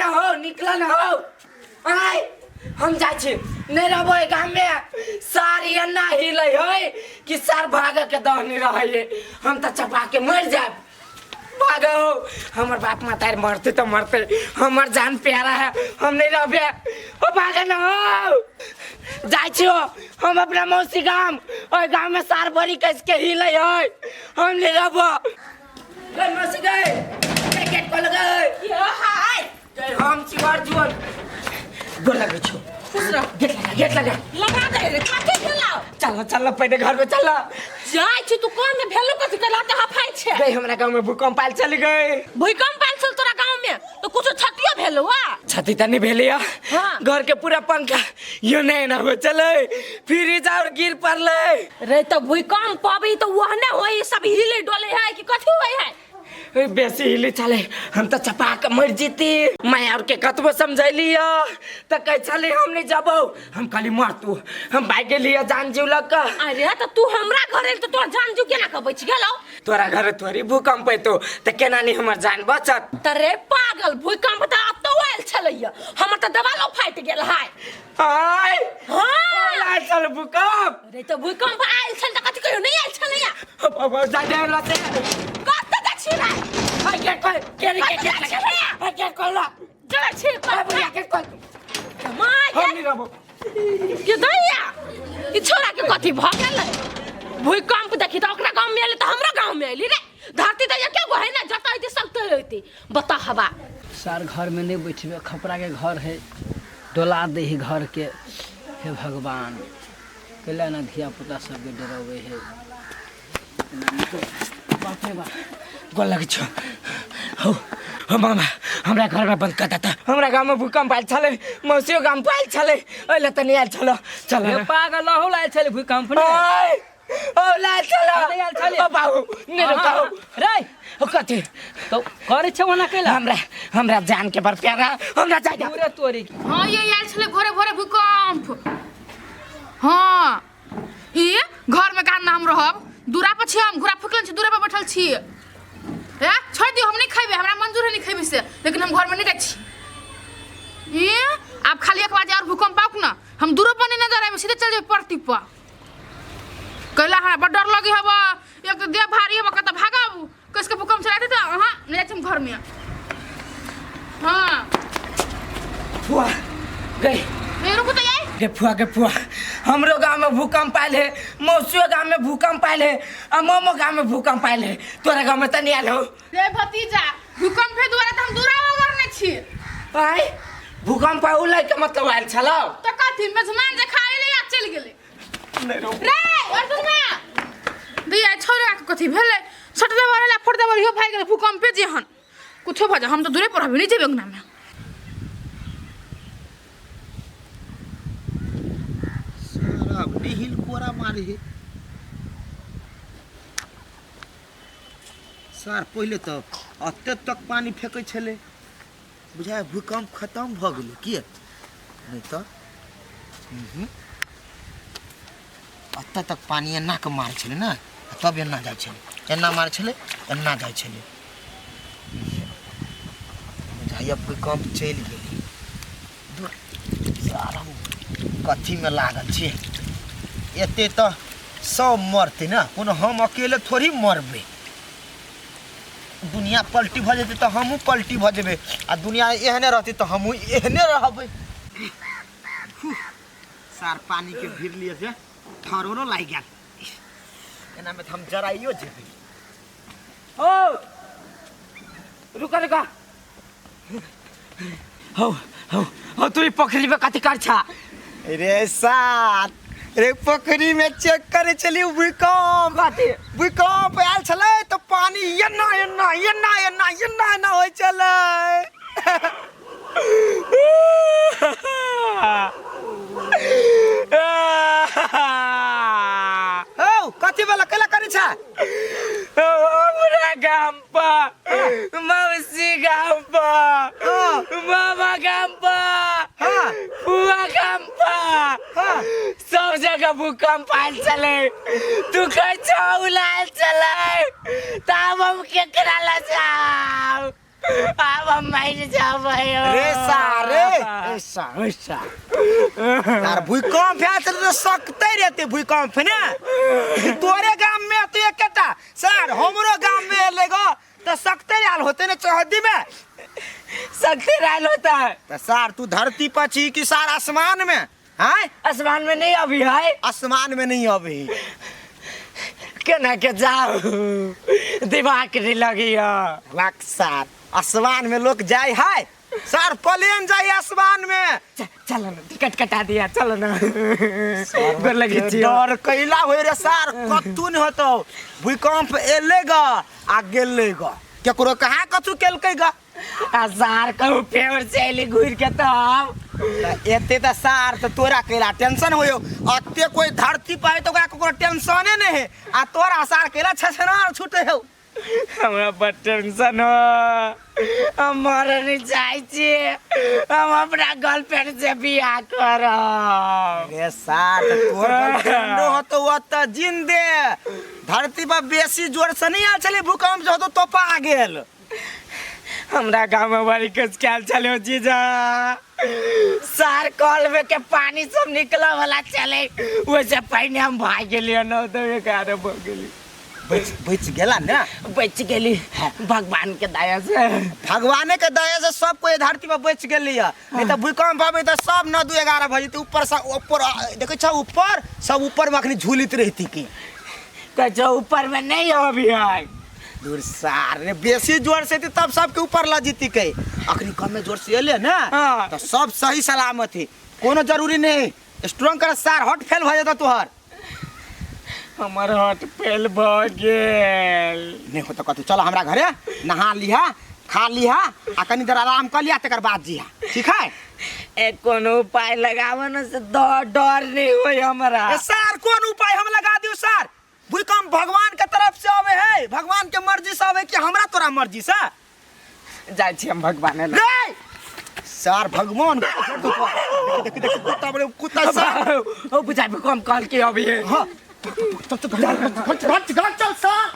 हो, निकल ना हो। आय हम जाइ छी, नहीं रहबो एहि गाम में। सार एना हिलै है कि सार भागे के दहनी रहै, हम तऽ चपा के मरि जायब। भागो, हमर बाप माता मरते तो मरते, हमर जान प्यारा है, हम नहीं रहबे। ओ भागे ना हो, जाइ छी हो हम अपना मौसी गाम। ओहि गाम में सार बड़ी कस के हिलै है, हम नहीं रहबो। गई मौसी गई, गेट खोल गई। यो हाय। गई हम छी अर्जुन, गोर लगै छौ। खुश रह। गेट लगा, गेट लगा। लगा दे रे, कथी भेलौ? चल चल, पहिले घर में चल। जाइ छी, तू कोन में भेलौ? कथी के लाते हफाइ छै? गई, हमरा गांव में भूकंप आयल चल गई। भूकंप आयल छल तोरा गांव में तो कुछो क्षतियो भेलौ? आ क्षति त नहीं भेलै। हाँ। घर के पूरा पंखा यो नहीं ना हो चले, फ्रिज और गिर पड़लै। रे तो भूकंप पबी तो ओहने होई, सब हिले डोले है कि कथी होई है? ए, बेसी हिली चले, हम तो चपा के मर जीती। मैं और के कतबो समझैली त कहै छली हम नहीं जबौ। हम कहली मर तू, हम भाग गेली जान जीव लग के। अरे तो तू हमरा घर एल तो तोर जान जीव केना के बचि गेलौ? तोरा घर थोड़ी भूकंप एतो त केना नहीं हमर जान बचत? त रे पागल, भूकंप त अतौ आयल छलैया, हमर त देवालो फाटि गेल है। आय? हाँ। आयल छल भूकंप? अरे त भूकंप आयल छल त कथी कहियो नहीं आयल छलैया? बाबा जा दे लते। कत त छी रे? हाय गेट खोल, गेट गेट गेट लगा, हाय गेट खोल ला। जा छी। हाय बुढ़िया, गेट खोल। My. हम नहीं रहबो। के दैया, ई छोरा के कथी भ गेलै? भूकंप देखी त ओकरा गांव में एलै त हमरा गांव में एली रे। धरती त एके गो है ना, जतऽ एती सब तो एती। बता हवा। सार घर में नहीं बैठबे, खपरा के घर है, डोला दे है घर के। हे भगवान, कैला ना धिया पुता सबके डरावे है। बाप रे बाप, गोर लगै छौ। हौ हो मामा, हमरा घरमे बंद कर देता। हमरा गाममे भूकंप आयल छलै, मौसियो गाम पर आयल छलै, ओहि लए तऽ नहि आयल छलो। चल। हे पागल, अहू लायल छलै भूकंप ने? ओए ओ लायल छलो। कतऽ आयल छलै? ओ बाबू, नहि रुकाउ। रे। ओ कथी? तो करै छै ओना कैला? हमरा हमरा जान के बड़ प्यारा, हमरा जाय दे। पूरे तोरी। हाँ, ये आयल छलै भोरे भोरे भूकंप। हाँ, ई घर में का नाम रहब? दूरा पर छी हम, घुरा फुकल छी, दूरा पर बैठल छी। ए छोड़ दियो, हम नहीं खेबे, हमरा मंजूर है नहीं खेबे से, लेकिन हम घर में नहीं जाइ छी। ई आब खाली एक बार और भूकंप आउक ना, हम दूरो पर नहीं नजर आबे, सीधे चल जेबे परती पर। कैला हमरा बड़ डर लगी हब, एक तो देह भारी हब, कतऽ भागब? कसके भूकंप चला देते। हाँ, नहीं जाइ छी हम घर में। हाँ। फुआ गई। ए, रुकू तो यार। गे फुआ, गे फुआ, हमरो गांव में भूकंप आयल है, मौसियो गांव में भूकंप आयल है, आ मोमो गांव में भूकंप आयल है, तोरा गांव में त नहीं आयल हो? रे भतीजा, भूकंप हे दुआरे त हम दूरा मरने छी। आय, भूकंप आउ के मतलब आयल छलो? तो कथी मेजमान जे खाए ले आ चलि गेलै। नहीं रो। रे अर्जुनमा दैया, छोरा के कथी भेलै? सट देबर ला फट देबर इहो भागि गेलै भूकंपे जेहन। कुछो भऽ जाए, हम तऽ दूरे पर रहबै, नहि जेबै अंगनामे। सारा नहीं हिलकोरा मारे है सर। पहिले तऽ एते तक पानि फेकै छलै, बुझाय भूकंप खतम भऽ गेलै। किए नहि तऽ एतऽ तक पानि एना कऽ मारै छलै ने, आ तब एना जाइ छलै, एना मारै छलै, एना जाइ छलै। बुझाइए भूकंप चलि गेलै। दूर सारा कथीमे लागल छी? एते तऽ सब मरतै ने, कोनो हम अकेले थोड़ी मरबै। दुनिया पलटी भऽ जेतै तऽ हमहूँ पलटी भऽ जेबै, आ दुनिया एहने रहतै तऽ हमहूँ एहने रहबै। सार पानीके भीड़ लिए से ठरोरो लागि गेल। एनामे तऽ हम जराइयो जेबै। ओ रुका रुका, हौ हौ हौ, तू ई पोखरी में कथी कर छा? रे साथ रे, पोखरी में चेक करे छली भूकंप। कथी? भूकंप आयल छलै तऽ पानी एना एना एना एना एना एना होइ छलै। हौ, कथी वाला कैला करै छै? हमरा गाम पर, मौसी गाम पर, मामा गाम पर, फुआ गाम पर, सब जगह भूकंप आयल छलै। तू कहै छौ आयल छलै, तब हम केकरा लऽ जाउ? आब हम मरि जेबै। रे सारे, ए सार, ए सार। तार भूकंप आयल छलै तऽ सकते रहते भूकंप ने। तोरे गाम में तो एकेटा सर, हमरो गाम में एले गो तऽ सकते आयल होते ने चौहद्दी में। सकते आयल होता है। तऽ सार तू धरती पर छी कि सार आसमान में? हैं? आसमान में नहीं अभी है। आसमान में नहीं अभी। केना के जाऊ, दिमाग नहीं लगी है। सार आसमान में लोग जाए है सर, प्लेन जाए आसमान में। चलो ना, टिकट कटा दिया, चलो ना, गोर लगे छी। डर कैला होय रे सार, कत्तू नहीं होतो। भूकंप एले ग आ गेले ग, केकरो कहाँ कथू केलकै ग। आ सार कहूँ फेर से एली घुर के तब एते त सार त तोरा कैला टेंशन होयो। अते कोई धरती पर है तो ओकरा ककरो टेंशने नहीं है, आ तोरा सार कैला छछनार छूटे हो। हमरा बड़ टेंशन हो, हम मरे नहीं चाहे छी, हम अपना गर्लफ्रेंड से बियाह करब। रे सार त तोर गर्लफ्रेंडो होतो ओत जिंदे। धरती पर बेसी जोर से नहीं आयल छलै भूकंप, जो होतो तोपा गेल। हमरा गाँव में बड़ी कुछ ख्याल चले जीजा सार, कल में के पानी सब निकला वाला चले, वैसे पहिने हम भाग गेलियै न तो 11 भऽ गेली। बच बच गेला ना? बच गेली भगवान के दया से। भगवाने के दया से सब कोई धरती पर बच गेली है, नहीं तो भूकंप आबे तो सब 9 2 11 भऽ जेतै। ऊपर से ऊपर देखै छौ, ऊपर सब ऊपर में अखनी झूलित रहती की कहै छौ ऊपर में नहीं अभी है। दूर सार रे, बेसी जोर से थी तब सबके ऊपर ल जीती के, अखनी कमे जोर से एले ना। हाँ। तो सब सही सलामत है, कोनो जरूरी नहीं। स्ट्रॉन्ग कर सार, हट फेल भ जेतौ तोहर। हमर हट फेल भ गेल। नहीं हो तो कथू, चलो हमरा घरे नहा लिहा, खा लिहा आ कनी देर आराम कर लिहा, तकर बाद जिहा, ठीक है? ए कोनो उपाय लगाव न से डर नहीं होय हमरा। ए सार कोन उपाय हम लगा दियो सार? भूकंप भगवान के तरफ से आवे है, भगवान के मर्जी से आवे कि हमरा तोरा मर्जी से? जाइ छी हम भगवान लग। रे सार भगवान देख देख देख, कुत्ता बड़े कुत्ता सार। ओ बुझाइ भूकंप कहल के अभी है। हां, चल चल चल चल चल सार।